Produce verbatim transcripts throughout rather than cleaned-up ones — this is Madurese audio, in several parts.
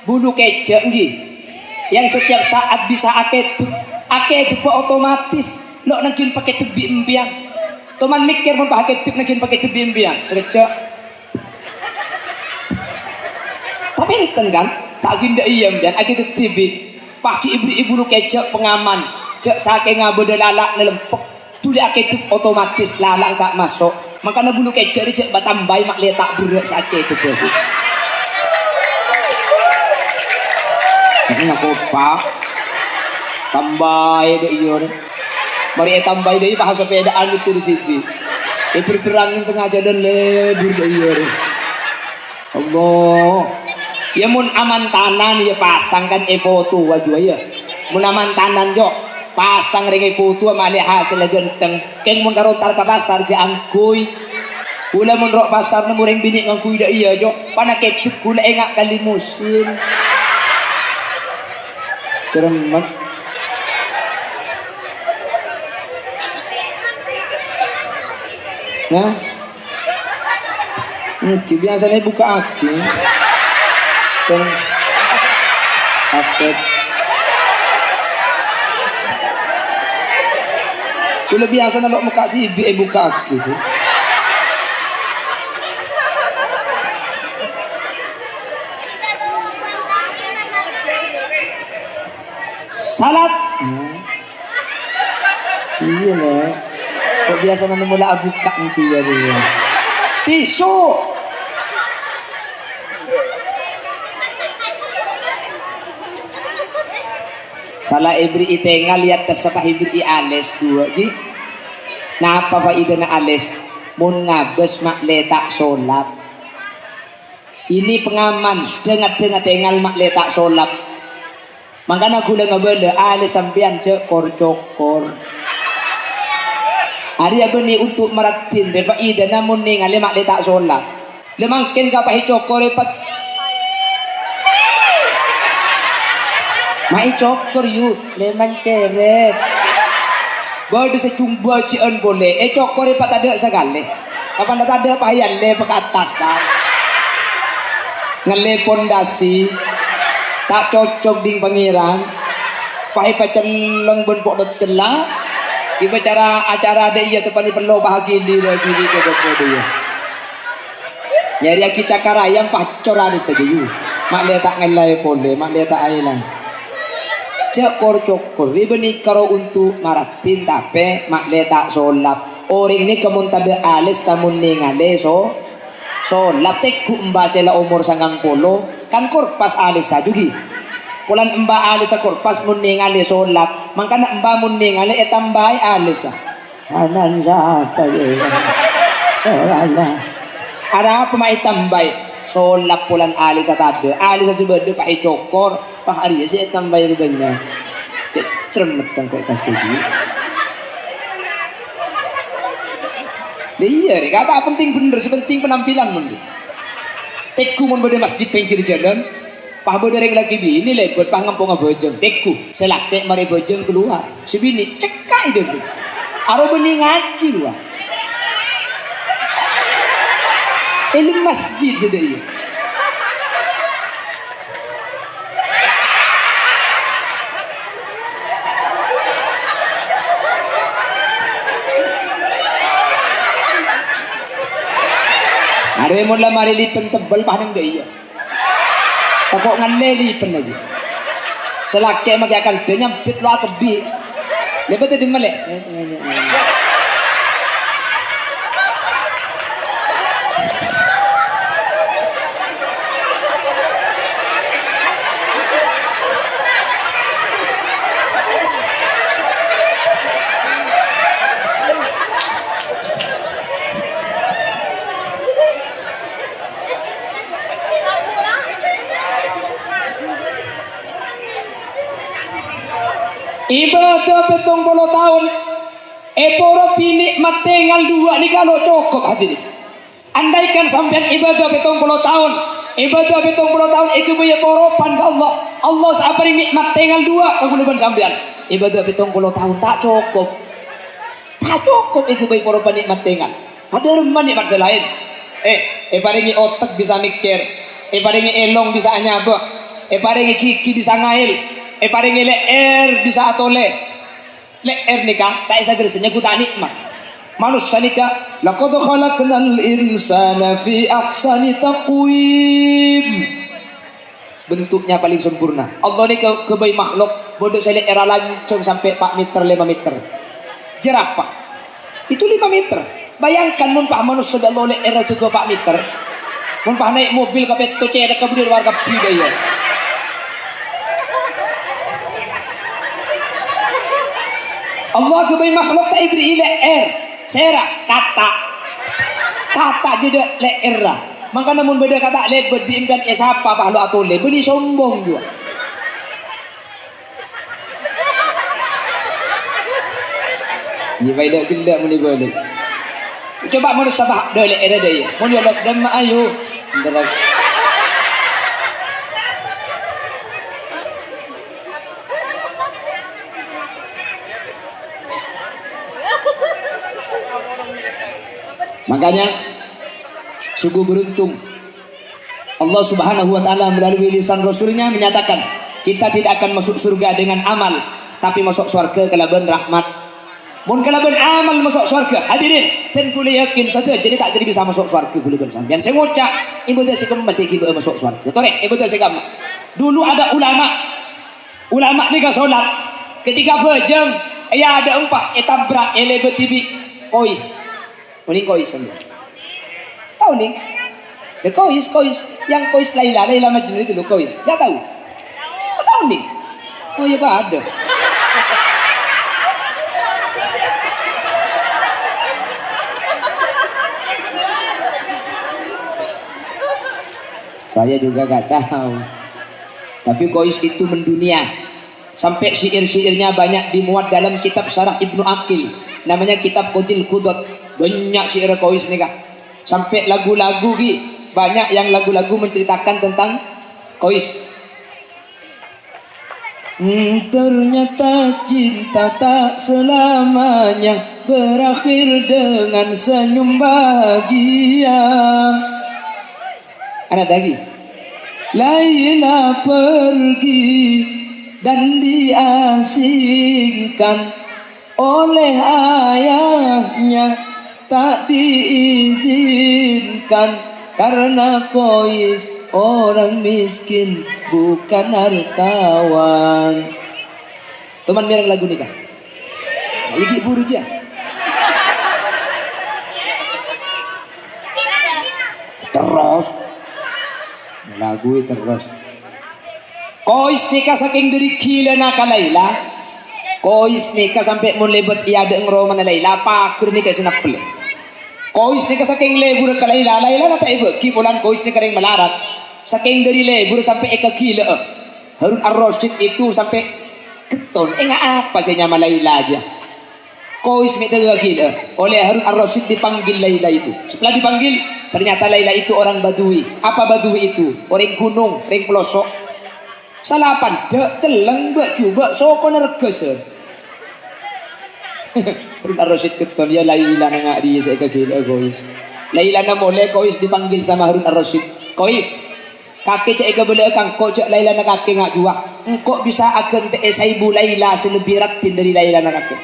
Bulu kèjhâ', ènggi. Yang setiap saat bisa akedhep. Akedhep otomatis. Lo' nangghing pakedhep bi' empèyan. Toman mèkkèr mon pas akedhep nangghing pakedhep bi' empèyan. Sakejjhâ'. Tapè enten, kan? Ta' ghi' dâ' iyâ empèyan akedhep dhibi'. Pas ghi' èberri'i bulu kèjhâ' pangaman. Jhâ' sakènga bâdâ lala'na lempek. Dhuli akedhep otomatis lala'na ta' maso'. Mangkana bulu kèjhâ' rè jhâ' bâ' tambâi ma' lè ta' berrâ' sè akedhep bhâghi. Ini kopa. Tambâi dâ' iyâ rè. Marè ètambâi dâ' iyâ pas sapèdaan nyetir dhibi'. Èbher-bherrângè tengnga jhâlân lebur dâ' iyâ rè. Allah. Yâ, mon amantanan, yâ, pasang kan è foto, waju, yâ. Mon amantanan, Jo, pasang rèng è foto, malè hasèlla ghântheng. Kèng mon karo entar ka pasar, jhâ' angghuy. Ghulâ mon ro' pasar nemmo rèng binè' ngangghuy dâ' iyâ, Jo. Pana kedhep ghulâ enga' ka limusin. Cermet. Nah. Ènggi, biyasana èbuka'aghi. Teng. Asèp. Kaulâ biyasana lo' mokka' dhibi' èbuka'aghi, Bu. Salat. Iyâ, Lè'. Kok biyasana nemmo la abukka' ènggi, yâ, Bu, yâ. Tisu. Sala èberri'i tengal, yâ, tessa pas èberri'i alès duwâ', ghi. Napa faèdana alès? Mon ngabâs ma' lè ta' solat. Ini pangaman, dhâng-adhâng atengal ma' lè ta' solat. Mangkana ghulâ ngabâlâ, alè sampèyan jhâ' kor-cokor. Arèya bânnè untuk maraddhin, rè faèdana mon nèngalè ma' lè ta' solat. Lè mangkèn ka pas ècokorè paghi. Ma' ècokor, yu, lè mancèrèt. Bâdâ sè jhumba jhi'ân polè, ècokorè pa' tadâ' sakalè. Kapan la tadâ' pas èyallè pakattasan. Ngallè pondasi. Ta' cocok ding Pangèran. Pas èpacelleng bân po'lot cella. Ghibâ cara acara dâ' iyâ teppanè pello pas aghili ra-ghili kodok-kodok iyâ. Nyarèyaghi cakar ayam pas cor alès saja, yu. Ma' lè ta' ngèllaè polè, ma' lè ta' aèlang. Jhâ' kor-cokor, rè bânnè karo untuk maraddhin, tapè ma' lè ta' solat. Orèng nèka mon tadâ' alès, samon nèngalè so-, solat, tèngghu emba sè la omor sangang polo, kan korpas alès sajugi. Polana emba alès korpas mon nèngalè solat, mangkana emba mon nèngalè ètambâi alès. Anan sapa, yâ? Ora, ora. Arapa ma' ètambâi? Solat polana alès tadâ'. Alès sè bâdâ pas ècokor, pas arèya sè ètambâi rè bânnya'. Cè' cermet tengko' kadhi. Lah iyâ, rè, kata penting bhender, sè penting penampilan, mon. Tèngghu mon bâdâ masjid pèngghir jhâlân, pas bâdâ rèng lakè binè lèbât, pas ngemponga bhâjâng. Tèngghu, sè lakè marè bhâjâng kalowar, sè binè cekka' è dâlem. Aro bânnè ngajhi, rowa. È dâlem masjid sè dâ' iyâ. Arè mon la marè lipen tebbel, pas neng dâ' iyâ. Tako' ngallè lipen aja. Sè lakè' makè akandhâ nyambit lo akebbhi. Lèbât è dimma, Lè'? Ibâdâ pèttong polo taon, èporo binè' matè ngal duwâ' nèka lo' cokop, hadirin. Andaikan sampèyan ibâdâ pèttong polo taon, ibâdâ pèttong polo taon èghâbâyâ poropan ka Allah, Allah sè aparèng nè'mat tèngal duwâ' ka kaulâ bân sampèyan. Ibâdâ pèttong polo taon ta' cokop. Ta' cokop èghâbây poropan nè'mat tèngal. Adâ' remma nè'mat sè laèn. Eh, èparèngè otek bisa mèkkèr, èparèngè èlong bisa anyabâ. Èparèngè ghighi bisa ngaèl, èparèngè lè'èr bisa atolè. Lè'èr nèka ta' èsagerressa nyaguta' nè'mat. Manossa nèka, "Laqad khalaqnal insana fi ahsani taqwim." Bentuknya paling sempurna. Allah nèka ghâbây makhluk, bâdâ sè lè'èrra lanjhâng sampè' pa' mèter, lèma mèter. Jerapah. Itu lima meter. Bayangkan, mon pas manossa bi' Allah lè'èrra jhughân pa' mèter. Mon pas naè' mobil ka pètto cèrèk ka budi lowar kabbhi dâ' iyâ. Allah ghâbây makhluk ta' èberri'i lè'èr. Sèra, kata'. Kata' jâdâ lè'èrra. Mangkana mon bâdâ kata' lèbât bi' empèyan èsapa pas lo' atolè, bânnè sombong jhuwa. Iyâ, bâi dâ' ghellâ' mon èbâli. Coba mon sabâ' dâ' lè'èrra dâ' iyâ. Mon yâ lok dâmma ayu. Terus. Makanya, sungguh beruntung. Allah Subhanahu wa Ta'ala melalui lisan Rasulnya menyatakan, "Kita tidak akan masuk surga dengan amal, tapi masuk surga kalabân rahmat." Mon kalabân amal masuk surga, hadirin, dan kaulâ yakin sadhâjâ ta' kèra bisa masuk surga kaulâ bân sampèyan. Sè ngoca', "Ibâdâ sè kemma sè ghi' bâ' masuk surga." Torè, ibâdâ sè kemma. Dulu ada ulama. Ulama nèka sholat. Ketika bhâjâng, è adâ' empa' ètabrak, èlèbâdhi bi' kois. Onèng kois, sampèyan? Tao, nèng? Lha, kois, kois. Yang kois Laila, Laila Majnun itu loh, kois. Nggak tahu? Nggak tahu, nèng? Oh, ya, padâ. Saya juga nggak tahu. Tapi kois itu mendunia. Sampai syair-syairnya banyak dimuat dalam kitab syarah Ibnu Aqil, namanya kitab Qudil Qudud. Banyak syair Kois nèka. Sampai lagu-lagu ghi, banyak yang lagu-lagu menceritakan tentang Kois. Hmm, ternyata cinta tak selamanya berakhir dengan senyum bahagia. Ana' dâggi'. Laila pergi dan diasingkan oleh ayahnya, tak diizinkan karena Kois orang miskin, bukan hartawan. Toman mèreng lagu nèka. Iki buru dia. Terros. Lagu terros. Kois nèka sakèng dâri ghilâna ka Laila. Kois nèka sampè' mon lèbât è adâ'na romana Laila, paghâr nèka sè neppel. Kois nèka sakèng lèbur ka Laila, Laila la ta' èbâghi polana Kois nèka rèng malarat. Sakèng dâri lèbur sampè' èkaghilâ'â. Harun Ar-Rasyid itu sampè' ghetton, "Enga' apa sè nyama Laila jâ?" Kois mè' ta' èkaghilâ'â. Oleh Harun Ar-Rasyid dipanggil Laila itu. Setelah dipanggil, ternyata Laila itu orang Badui. Apa Badui itu? Orèng ghunong, orèng peloso'. Sala pandâ', cellèng, bâ' jubâ', sokona reggâsân. Harun Ar-Rasyid ghetton, "Ya Lailana nga' dhiyâ sè èkaghilâ'â, Kois." Lailana molè, Kois dipanggil sama Harun Ar-Rasyid. "Kois, kakè jhâ' èkabâlâ'â ka engko' jhâ' Lailana kakè nga' jhuwa. Engko' bisa aghântè'è saèbu Laila sè lebbi raddhin dâri Lailana kakè."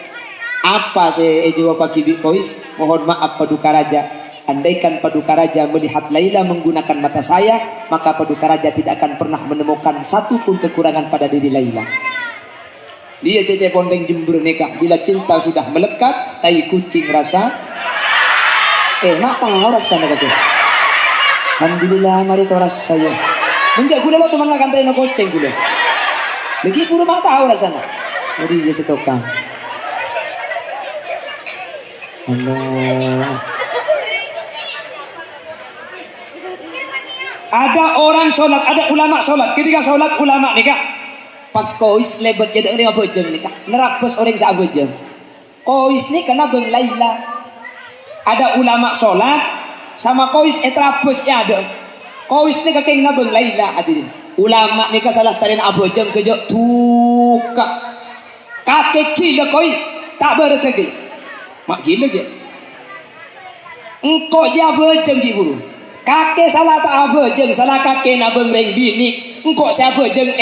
Apa sè èjâwâbbhâghi bi' Kois? "Mohon maaf, Paduka Raja. Andaikan Paduka Raja melihat Laila menggunakan mata saya, maka Paduka Raja tidak akan pernah menemukan satu pun kekurangan pada diri Laila." Dhiyâ cè' cè' pon rèng Jember nèka, bila cinta sudah melekat, tai kucing rasa. Eh, ma' tao rassana kakè. Alhamdulillah, marè tao rassa, yâ. Menjâ' ghulâ lo' toman ngakan taina kocèng ghulâ. Lagi buru ma' tao rassana. Odi, yâ, sè tokang. Allah. Ada orang sholat, ada ulama sholat. Ketika sholat, ulama nèka, pas Kois lèbât è adâ'na orèng abhâjâng nèka, nerabâs orèng sè abhâjâng. Kois nèka nabâng Laila. Ada ulama sholat, sama Kois èterabâs è adâ'na. Kois nèka kèng nabâng Laila, hadirin. Ulama nèka sala satarèna abhâjâng ghâjâ' duka. Kakè ghilâ, Kois, ta' bârâssaghi. Ma' ghilâ, ghi. Engko' jiyâ abhâjâng, ghi' buru. Kakè sala ta' abhâjâng, sala kakè nabâng rèng binè'. engko' sè abhâjâng è